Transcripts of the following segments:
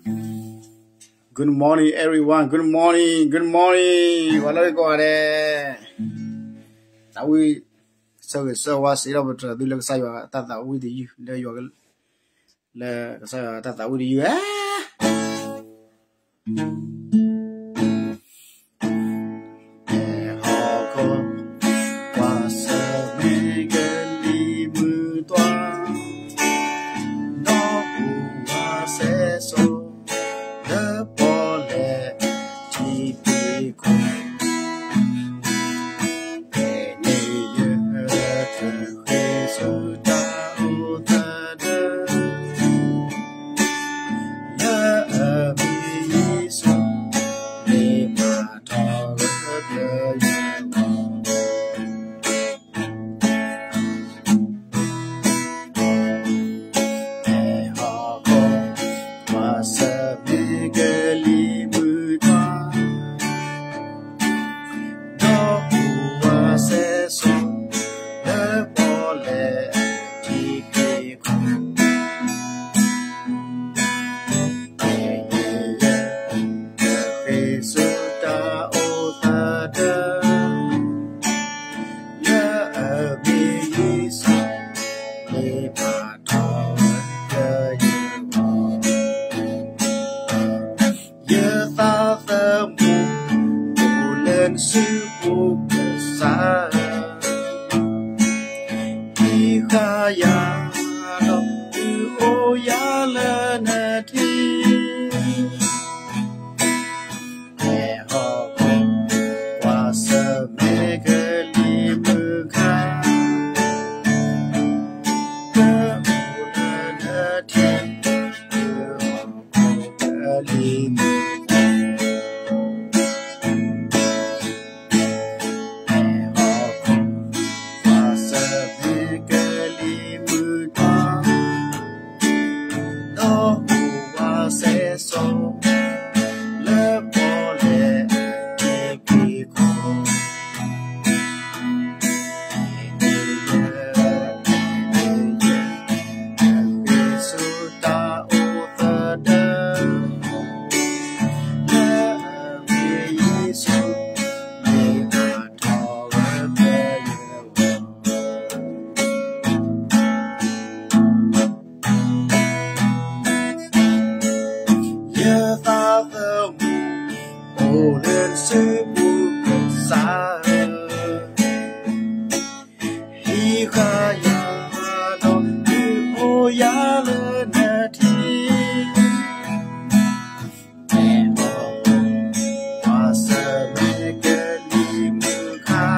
Good morning, everyone. Good morning. Good morning. ပှၤလၢကိးဂၤဒဲး, သးဝံၣ်, ဆၢဂ့ၤဆၢဝါစံးထီၣ်ပတြၢၤသုလၢကစၢ်ယွၤတၢ်သးဝံၣ်တယုၢ်, လၢယွၤ, လၢကစၢ်ယွၤတၢ်သးဝံၣ်တယုၢ်ဧၢ. ဟဲဟီၣ်ခိၣ်, ကွၢ်ဆၢၣ်မဲာ်ကလံၤမုၢ်တွၤ, ဒီးအိၣ်ဝးစဲစိာ်, လၢပီၣ်လဲၣ်ထံခ့ခိၣ်, ဖဲန့ၣ်ယဃ့ဆူတၢ်အိၣ်သဒၢ လၢအမ့ၢ်ယ့ၣ်ၡူး, မ့ၢ်ဘၣ်ထီၣ်ဝဲကယဲၢ်ဂီၤ, ဟဲဟီၣ်ခိၣ်, ကွၢ်ဆၢၣ်မဲာ်ကလံၤမုၢ်တွၤ ဒီးအိၣ်ဝးစဲစိာ်, လၢပီၣ်လဲၣ်ထံခ့ခိၣ်, ဖဲန့ၣ်ယဃ့ဆူတၢ်အိၣ်သဒၢ လၢအမ့ၢ်ယ့ၣ်ၡူး, မ့ၢ်ဘၣ်ထီၣ်ဝဲကယဲၢ်ဂီၤ, ယသးသမူအိၣ်လၢနစုပူၤကစၢ်, ဟံးဃာ်ယၤ, ဒီးဒုးအိၣ်ယၤလၢနထံ ဟဲဟီၣ်ခိၣ်, ကွၢ်ဆၢၣ်မဲာ်ကလံၤမုၢ်ခါ, ကအိၣ်လၢနထံ, ဟီၣ်ခိၣ်ကလံၤမုၢ် ဟဲဟီၣ်ခိၣ်, ကွၢ်ဆၢၣ်မဲာ်ကလံၤမုၢ်တွၤ, ဒီးအိၣ်ဝးစဲစိာ်, လၢပီၣ်လဲၣ်ထံခ့ခိၣ်, ဖဲန့ၣ်ယဃ့ဆူတၢ်အိၣ်သဒၢ လၢအမ့ၢ်ယ့ၣ်ၡူး, မ့ၢ်ဘၣ်ထီၣ်ဝဲကယဲၢ်ဂီၤ, ယသးသမူအိၣ်လၢနစုပူၤကစၢ် ဟံးဃာ်ယၤ, ဒီးဒုးအိၣ်ယၤလၢနထံ, ဟဲဟီၣ်ခိၣ်, ကွၢ်ဆၢၣ်မဲာ်ကလံၤမုၢ်ခါ,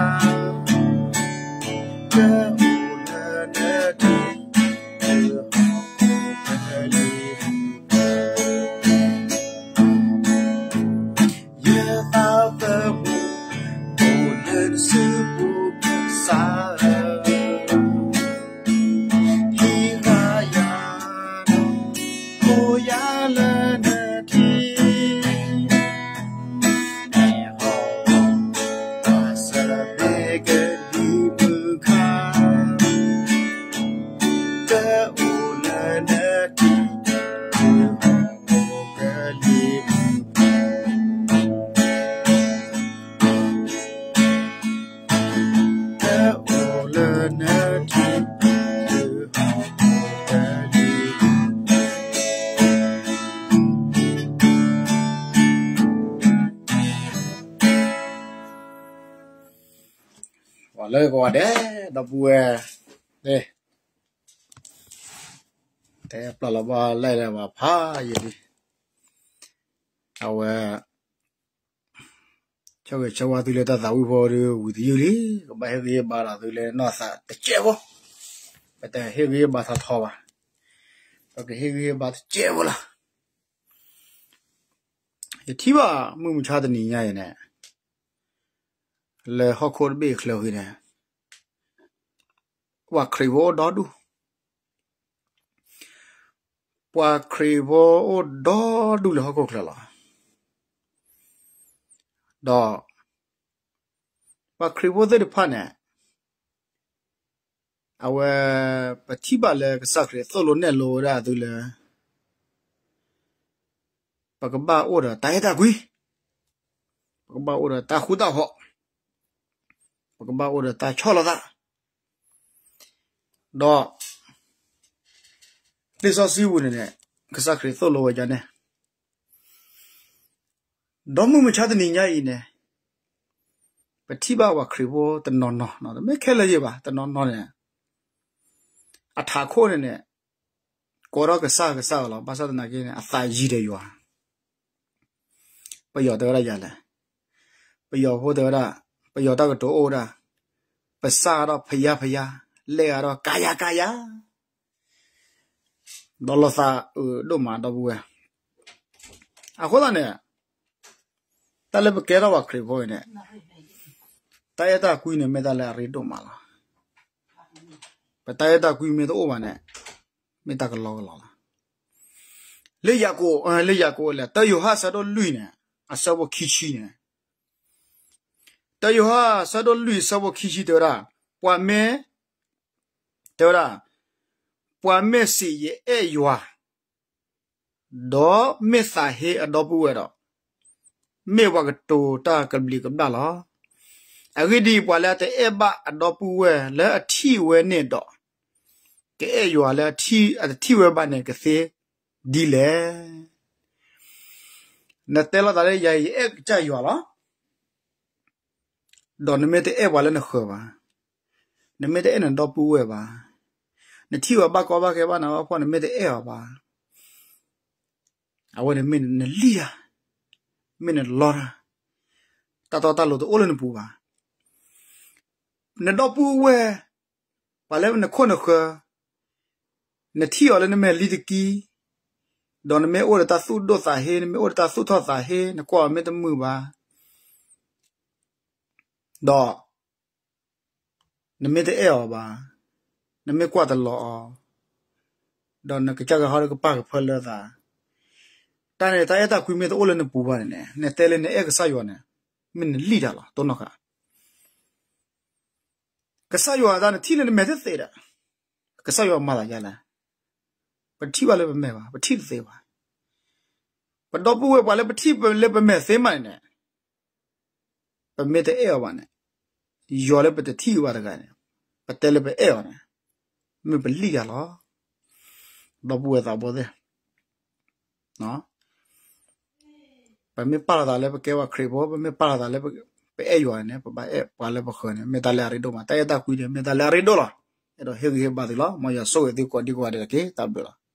ကအိၣ်လၢနထံ, ဟီၣ်ခိၣ်ကလံၤမုၢ် ယသးသမူ, အိၣ်လၢနစုပူၤကစၢ်, ဟံးဃာ်ယၤ, အိၣ်ယၤလၢနထံ, ဟဲဟီၣ်ခိၣ်, ကွၢ်ဆၢၣ်မဲာ်ကလံၤမုၢ်ခါ, ကအိၣ်လၢနထံ, ဟီၣ်ခိၣ်ကလံၤမုၢ် ကအိၣ်လၢနထံ, ဟီၣ်ခိၣ်ကလံၤမုၢ် ပှၤလၢကိးဂၤဒဲး, ဒီပုၢ်ဝဲၢ်, တဲပျၢ်လီၤဘၣ်လဲၣ်လၢပှၤဖးယံာ်လံ, အဝဲ ဆၢဂ့ၤဆၢဝါသုလၢတၢ်သးဝံၣ်ဖိဒီး ဝံၤတယုၢ်လံ, ကဘၣ်ဟ့ၣ်ဂံၢ်ဟ့ၣ်ဘါဒီးသုလၢနီၢ်သးတစဲးဖိ, ပတဟ့ၣ်ဂံၢ်ဟ့ၣ်ဘါထီထီဘၣ်, ပကဟ့ၣ်ဂံၢ်ဟ့ၣ်ဘါတစဲးဖိလီၤ. ယထံၣ်ဘၣ်မုၢ်မဆါတနံၤညါအံၤန့ၣ်, လၢဟီၣ်ခိၣ်တဘ့ၣ်အချၢဃီန့ၣ်, ပှၤခရံာ်ဖိအိၣ်ဒီဒူၣ်, ပှၤခရံာ်ဖိအိၣ်ဒီဒူၣ်လၢဟီၣ်ခိၣ်ချၢလီၤ. ဒီး ပှၤခရံာ်ဖိသ့ၣ်တဖၣ်န့ၣ်, အဝဲ ပထံၣ်ဘၣ်လၢကစၢ်ခရံာ်သိၣ်လိနဲၣ်လိဝဲဒၣ်သုလၢ ပကဘၣ်အိၣ်ဒီးတၢ်အဲၣ်တၢ်ကွံ, ပကဘၣ်အိၣ်ဒီးတၢ်ဃူတၢ်ဖိး, ပကဘၣ်အိၣ်ဒီးတၢ်ဆီၣ်လီၤသး, ဒီး လံာ်စီဆှံပူၤန့ၣ်န့ၣ် ကစၢ်ခရံာ်သိၣ်လိဝဲဒ်န့ၣ်, ဒီးမုၢ်မဆါတနံၤညါအံၤန့ၣ် ပထံၣ်ဘၣ်ပှၤခရံာ်ဖိတနီၤနီၤ, တမ့ၢ်ခဲလၢာ်ယံၤဘၣ်, တနီၤနီၤန့ၣ် အထးခိၣ်န့ၣ်န့ၣ် ကိးထီၣ်ကစၢ်ကစၢ်အီၤလီၤ. ဘၣ်ဆၣ်သနာ်က့န့ၣ် အသးယံၤဒီးယွၤ, ပယီၤတဲဝဲဒၣ်ယၤလဲၣ်, ပယီၤဖိတဲဝဲဒၣ်, ပယီၤတၢ်ကတိၤအိၣ်ဝဲဒၣ်, ပစၢ်ဒီးဖယါဖယါ, လဲၣ်ဂၤဒီးကါယါကါယါ, ဒီးလီၤသးအုးဒိၣ်မး ဒီပုၢ်ဝဲၢ်. အဃိသတးန့ၣ် တၢ်လၢပကဲထီၣ်ပှၤခရံာ်ဖိအံၤန့ၣ် တၢ်အဲၣ်တၢ်ကွံန့ၣ် မ့ၢ်တၢ်လၢအရ့ဒိၣ်မးလီၤ. ပတၢ်အဲၣ်တၢ်ကွံမ့ၢ်တအိၣ်ဘၣ်န့ၣ် မ့ၢ်တၢ်ကလီကလီလီၤ. လၢယၤကိာ်, လၢယၤကိာ်လဲၣ်, တၢယိၤဟၣ်အဆၢဒိၣ်လွံၢ်န့ၣ် အဆၢဖိခံဆံန့ၣ်, တၢယိၤဟၣ်အဆၢဒိၣ်လွံၢ်အဆၢဖိခံဆံတဲဝဲဒၣ်, ပှၤမ့ၢ်, တဲဝဲဒၣ်, ပှၤမ့ၢ်စံးယအဲၣ်ယွၤ ဒီးမ့ၢ်သးဟ့အဒီပုၢ်ဝဲၢ်ဒီး, မ့ၢ်ပှၤကတိၤတၢ်ကဘျံးကဘျၣ်လီၤ. အဂ့ၢ်ဒ်အံၤ, ပှၤလၢအတအဲၣ်ဘၣ်အဒီပုၢ်ဝဲၢ်လၢအထံၣ်ဝဲန့ၣ်ဒီး, ကအဲၣ်ယွၤလၢအတထံၣ်ဝဲဘၣ်န့ၣ် ကသ့ဒ်လဲၣ်. နတဲလိာ်သးလၢယၤ ယအဲၣ်ကစၢ်ယွၤလီၤ. ဒီးနမ့ၢ်တအဲၣ်ပှၤလၢနဃၢၤဘၣ်, နမ့ၢ်တအဲၣ်နဒီပုၢ်ဝဲၢ်ဘၣ်, နထံၣ်ဝဲဘၣ်ကီဘၣ်ခဲဘၣ်နးဘၣ်ဖှီၣ် နမ့ၢ်တအဲၣ်အီၤဘၣ်, အဝဲန့ၣ်မ့ၢ်နလံၣ်တၢ်, မ့ၢ်နလီတၢ်, တၢ်တီတၢ်လိၤတအိၣ်လၢနပူၤဘၣ်. နဒီပုၢ်ဝဲၢ်, ပှၤလၢနခိၣ်နဃၢၤ, နထံၣ်အီၤလၢနမဲာ်လံတကံ, ဒီးနမ့ၢ်အိၣ်ဒီးတၢ်သူၣ်ဒိၣ်သးဟ့, နမ့ၢ်အိၣ်ဒီးတၢ်သူၣ်ထီၣ်သးဟ့, နကွၢ်အီၤမ့ၢ်တမုာ်ဘၣ်, ဒီး နမ့ၢ်တအဲၣ်အီၤဘၣ်, နမ့ၢ်ကွၢ်တလီၤအီၤ, ဒီးနကစၢ်ကဟီဒီးကပာ်ကဖၢလၢသး, တၢ်န့ၣ် တၢ်အဲၣ်တၢ်ကွံမ့ၢ်တအိၣ်လၢနပူၤဘၣ်န့ၣ်န့ၣ်, နတဲလၢနအဲၣ်ကစၢ်ယွၤန့ၣ်, မ့ၢ်နလံၣ်တၢ်လီၤ တိၢ်နီၣ်ဃာ်. ကစၢ်ယွၤတၢ်နထံၣ်လၢနမဲာ်တသ့ဒီး, ကစၢ်ယွၤမၤသးဒ်လဲၣ်. ပထံၣ်ဘၣ်လၢပမဲာ်ဘၣ်, ပထံၣ်တသ့ဘၣ်. ပဒီပုၢ်ဝဲၢ်ပှၤလၢပထံၣ်လၢပမဲာ်သ့မးန့ၣ်န့ၣ်, ပမ့ၢ်တအဲၣ်အီၤဘၣ်န့ၣ်, ယွၤလၢပတထံၣ်ဘၣ်တဂၤန့ၣ်, ပတဲလၢပအဲၣ်အီၤန့ၣ်, မ့ၢ်ပလံၣ်တၢ်လီၤ. ဒီပုၢ်ဝဲၢ်သးဘိသ့ၣ် ပမ့ၢ်ပာ်လီၤသးလၢပကဲပှၤခရံာ်ဖိ, ပမ့ၢ်ပာ်လီၤသးလၢပအဲၣ်ယွၤန့ၣ်, ပဘၣ်အဲၣ်ပှၤလၢပဃၢၤန့ၣ်, မ့ၢ်တၢ်လၢအရ့ဒိၣ်မး. တၢ်အဲၣ်တၢ်ကွံန့ၣ် မ့ၢ်တၢ်လၢအရ့ဒိၣ်လီၤ. အဲၣ်ဒိးဟ့ၣ်ဂံၢ်ဟ့ၣ်ဘါသုလီၤ. မ်ယွၤဆိၣ်ဂ့ၤသုကိးဒံကိးဂၤဒဲးတက့ၢ်. တၢ်ဘျုးလီၤ.